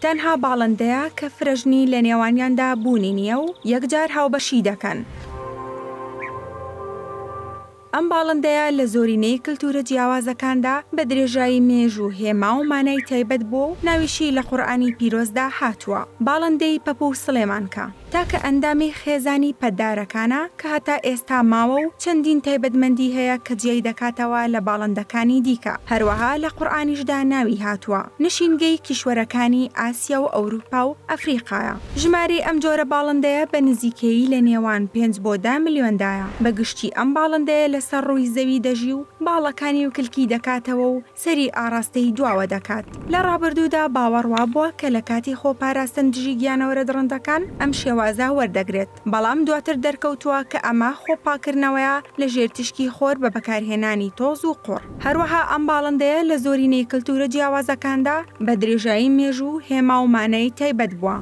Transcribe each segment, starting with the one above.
تەنها باڵندەیە کە فرەژنی لە نێوانیاندا بوونی نییە و یەکجار هاوبەشی دەکەن. ئەم باڵندەیە لە زۆرینەی کلتورە جیاوازەکاندا بە درێژایی مێژوو هێما و مانای تایبەت بووە و ناویشی لە قورئانی پیرۆزدا هاتووە، باڵندەی پەپوو سڵێمانکە. تاکە ئەندامی خێزانی پەتدارەکانە کە هەتا ئێستا ماوە و چەندین تایبەتمەندی هەیە کە جیای دەکاتەوە لە باڵندەکانی دیکە، هەروەها لە قورئانیشدا ناوی هاتووە. نشینگەی کیشوەرەکانی ئاسیا و ئەوروپا و ئەفریقایە. ژمارەی ئەم جۆرە باڵندەیە بە نزیکەیی لە نێوان پێنج بۆ دە ملیۆندایە. بە گشتی ئەم باڵندەیە لەسەر ڕووی زەوی دەژی و باڵەکانی و کلکی دەکاتەوە و سەری ئاڕاستەی دواوە دەکات. لە ڕابردوودا باوەڕ وابووە کە لە کاتی خۆپاراستن دژی گیانەوەرە دڕندەکان ئەم شێوازە وەردەگرێت، بەڵام دواتر دەرکەوتووە کە ئەمە خۆپاکردنەوەیە لە ژێر تیشکی خۆر بە بەکارهێنانی تۆز و قوڕ. هەروەها ئەم باڵندەیە لە زۆرینەی کلتورە جیاوازەکاندا بە درێژایی مێژوو هێما و مانای تایبەت بووە.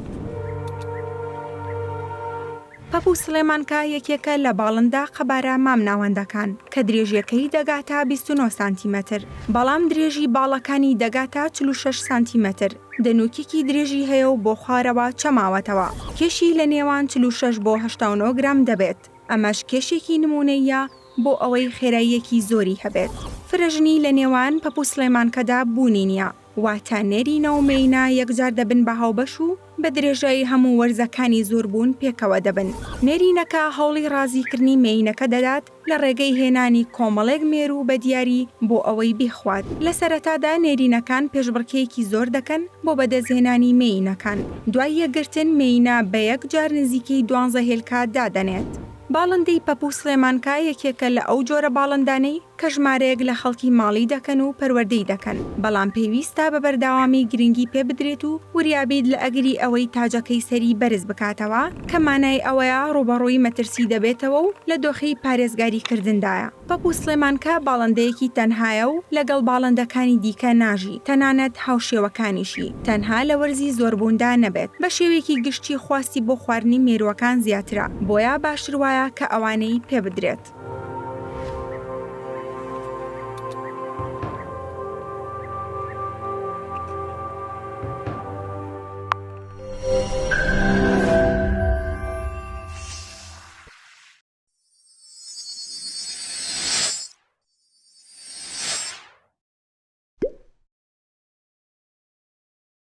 پەپوو سڵێمانکە یەکێکە لە باڵندە قەبارە مامناوەندەکان، کە درێژیەکەی دەگاتە 29 سانتیمەتر، بەڵام درێژی باڵەکانی دەگاتە 46 سانتیمەتر، دەنووکێکی درێژی هەیە و بۆ خوارەوە چەماوەتەوە، کێشی لە نێوان 46 بۆ 89 گرام دەبێت، ئەمەش کێشێکی نموونەییە بۆ ئەوەی خێراییەکی زۆری هەبێت. فرەژنی لە نێوان پەپوو سڵێمانکەدا بوونی نییە. واتە نێرینە و مێینە یەکجار دەبن بە هاوبەش و بە درێژایی هەموو وەرزەکانی زۆربوون پێکەوە دەبن. نێرینەکە هەوڵی ڕازیکردنی مێینەکە دەدات لە ڕێگەی هێنانی کۆمەڵێک مێروو بە دیاری بۆ ئەوەی بیخوات. لە سەرەتادا نێرینەکان پێشبڕکێیەکی زۆر دەکەن بۆ بەدەستهێنانی مێینەکان. دوای یەکگرتن مێینە بە یەکجار نزیکەی دوانزە هێلکە دادەنێت. باڵندەی پەپوو سڵێمانکە یەکێکە لە ئەو جۆرە باڵندانەی کە ژمارەیەک لە خەڵکی ماڵی دەکەن و پەروەردەی دەکەن، بەڵام پێویستە بە بەرداوامی گرنگی پێ بدرێت و وریابیت لە ئەگەری ئەوەی تاجەکەی سەری بەرز بکاتەوە، کە مانای ئەوەیە ڕووبەڕووی مەترسی دەبێتەوە و لە دۆخی پارێزگاری کردندایە. پەپوو سڵێمانکە باڵندەیەکی تەنهایە و لەگەڵ باڵندەکانی دیکە ناژی، تەنانەت هاوشێوەکانیشی، تەنها لە وەرزی زۆربووندا نەبێت. بە شێوەیەکی گشتی خواستی بۆ خواردنی مێرووەکان زیاترە، بۆیە باشتر وایە کە ئەوانەی پێ بدرێت.